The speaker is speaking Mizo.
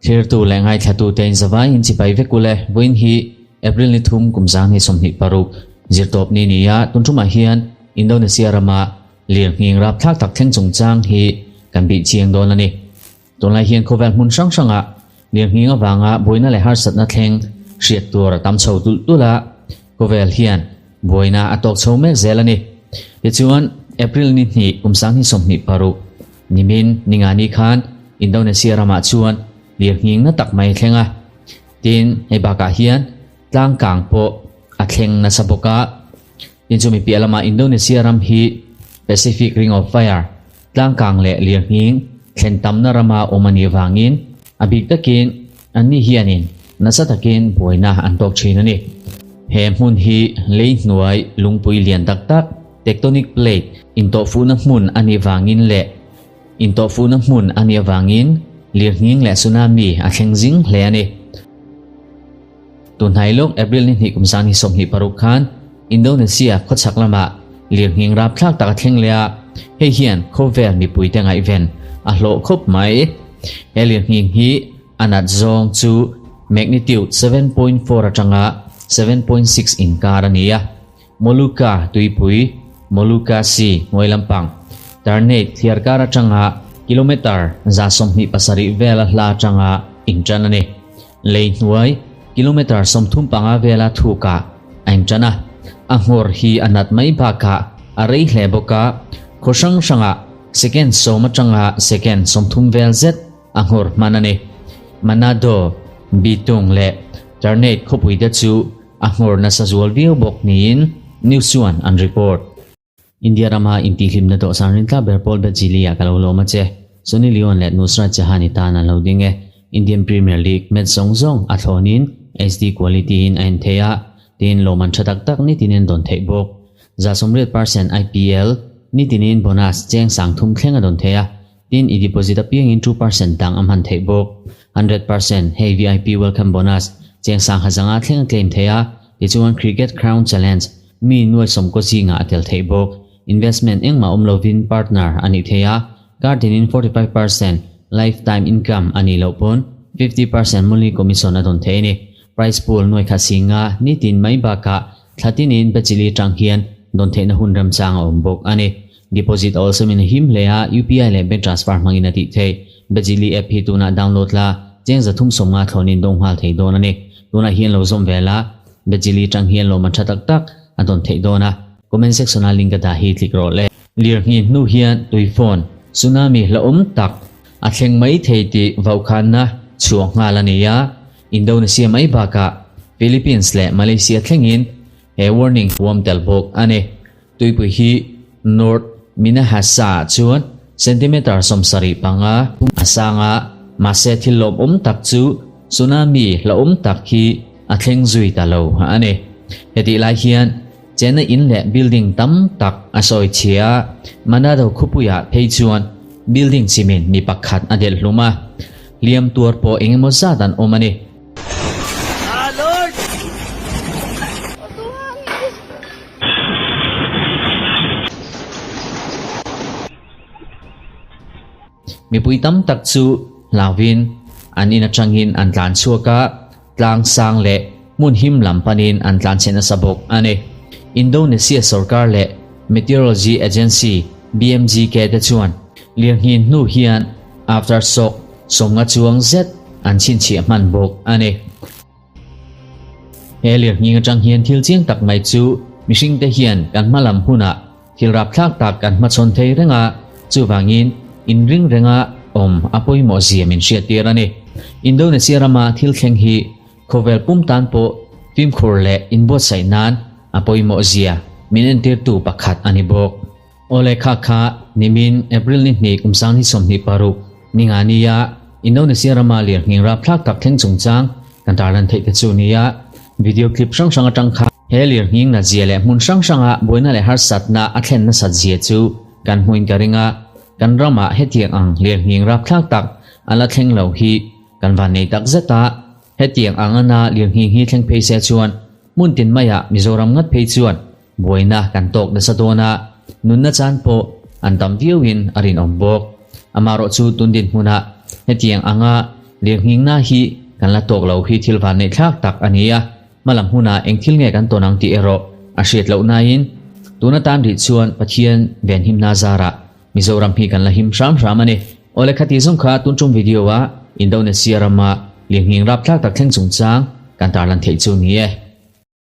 Thirtu leh ngaithlatute in zavai in chibai vek ule. Vawiin hi April ni thum kum 2026 zirtawp ni ni a, tun tumah hian Indonesia rama lirnghing rapthlak tak thleng chungchang hi kan bih chiang dawn a ni. Tunlai hian khawvel hmun hrang hrangah lirnghing avanga buaina leh harsatna thleng hriat tur a tam chho tulh tulh a, khawvel hian buaina a tawk chho mek zel a ni. Tichuan, April ni hnih kum 2026 nimin ningani khan Indonesia ramah chuan lirnghing na tak mai a thleng a. Tin, hei bakah hian tlangkang pawh a thleng nasa bawk a. Tin, chumi piah lamah Indonesia ram hi Pacific Ring of Fire, Tlangkang leh lirnghing thlen tamna rama awm a nih vangin a bik takin anni hianin nasa takin buaina an tawk thin a ni. He hmun hi lei hnuai lungpui lian tak tak, tectonic plate, intawhfuhna hmun a nih vangin leh intawhfuhna hmun a nih avangin lirnghing leh tsunami a thleng zing hle a ni. Tunhnai lawk April ni hnih kum 2026 khan Indonesia khawchhak lamah lirnghing rapthlak tak a thleng leh a, hei hian khawvel mipuite ngaihven a hlawh khawp mai. He lirnghing hi a nat zawng chu magnitude 7.4 atanga 7.6 inkar a ni a. Molucca tuipui, Molucca Sea, hnuai lampang, Ternate thliarkar atanga kilometre 127 vela hla atanga intan a ni. Lei hnuai kilometre 35 vela thukah a intan a, a nghawr hi a nat mai bakah a rei hle bawk a, khaw hrang hrangah second sawm atanga second 30 vel zet a nghawr hman a ni. Manado, Bitung leh Ternate khawpuite chu a nghawr nasa zual viau bawk niin news chuan an report. India rama intihhlimna dawhsan rintla ber pawl Bajili-ah ka lo lawm a che. Sunny Leone leh Nusrat Jahan-i tan an lo ding e. Indian Premier League match zawng zawng a thlawnin HD quality in a en thei a, tin lawmman tha tak tak nitinin dawn theih bawk. 80% IPL nitinin bonus cheng 3000 thleng a dawn thei a, tin i deposit apiangin 2% dang a hman theih bawk. 100% hei VIP welcome bonus cheng 500 thleng a claim thei a, tichuan Cricket Crown Challenge Mi nuai sawmkaw zingah a tel theih bawk. Investment engmah awm lovin partner a nih theih a, kar tinin 45% lifetime income a nih loh pawn 50% monthly commission a dawn theih a ni. Prize pool nuai khat singa nitin mai bakah thla tinin Bechili tang hian dawn theihna hun remchang a awm bawk a ni. Deposit a awlsamin a him hle a, UPI leh bank transfer hmangin a tih theih. Bechili app hi tunah download la, cheng 350 thlawnin dawng nghal thei dawn a ni. Tunah hian lo zawm ve la. Bejili tang hian lawm an tha tak tak a dawn theih dawn a, comment section a link a dah hi click rawh le. Lirnghing hnu hian tui phone tsunami hlauhawm tak a thleng mai thei tih vauhkhanna chhuah nghal a ni a, Indonesia mai bakah Philippines leh Malaysia thlengin he warning huam tel bawk a ni. Tuipui hi North Minahasa ah chuan centimeter 75 a sang a, mahse thil lawmawm tak chu tsunami hlauhawm tak hi a thleng zui ta lo a ni. Hetih lai hian chenna in leh building tam tak a sawi chhia a, Manado khawpuiah phei chuan building chimin mi pakhat a delh hlum a, hliam tuar pawh eng emaw zat an awm a ni. Mipui tam tak chu hlauhin an in atangin an tlan chhuak a, tlang sang leh hmun him lam panin an tlan chhe nasa bawk a ni. Indonesia sorkar leh Meteorology Agency, BMGK, te chuan lirnghing hnu hian aftershock 50 chuang zet an chhinchhiah hman bawk a ni. He lirnghing atang hian thil chiang tak mai chu mihringte hian kan hma lam hunah thil rapthlak tak kan hmachhawn thei reng a, chuvangin inring renga awm a pawimawh zia min hriattir a ni. Indonesia rama thil thleng hi khawvel pum tan pawh fimkhur leh inbuatsaih nan a pawimawh zia min entirtu pakhat a ni bawk. Awle kha kha nimin April ni hnih kum 2026 ninga nia Indonesia rama lirnghing rapthlak tak thleng chungchang kan tarlan theih te chu nia video clip hrang hrang atang kha he lirnghing nat zia leh hmun hrang hranga buaina leh harsatna a thlen nasat zia chu kan hmuin ka ring a, kan ramah hetiang ang lirnghing rapthlak tak a la thleng lo hi kan van nei tak zet a, hetiang ang ana lirnghing hi thleng phei se chuan hmun tin maiah Mizoram ngat phei chuan Buaina kan tawk nasa dawn a, nunna chan pawh an tam viauin a rinawm bawk. Amaherawhchu tun dinhmunah hetiang anga lirnghingna hi kan la tawk lo hi thil vanneih thlak tak a ni a, hmalam hunah eng thil nge kan tawn ang tih erawh a hriat loh nain tun atan rih chuan Pathian venhimna zarah Mizoram hi kan la him hram hram a ni. Awle khati zawng kha tun tum video a Indonesia rama lirnghing rapthlak tak thleng chungchang kan tarlan theih chu ni e.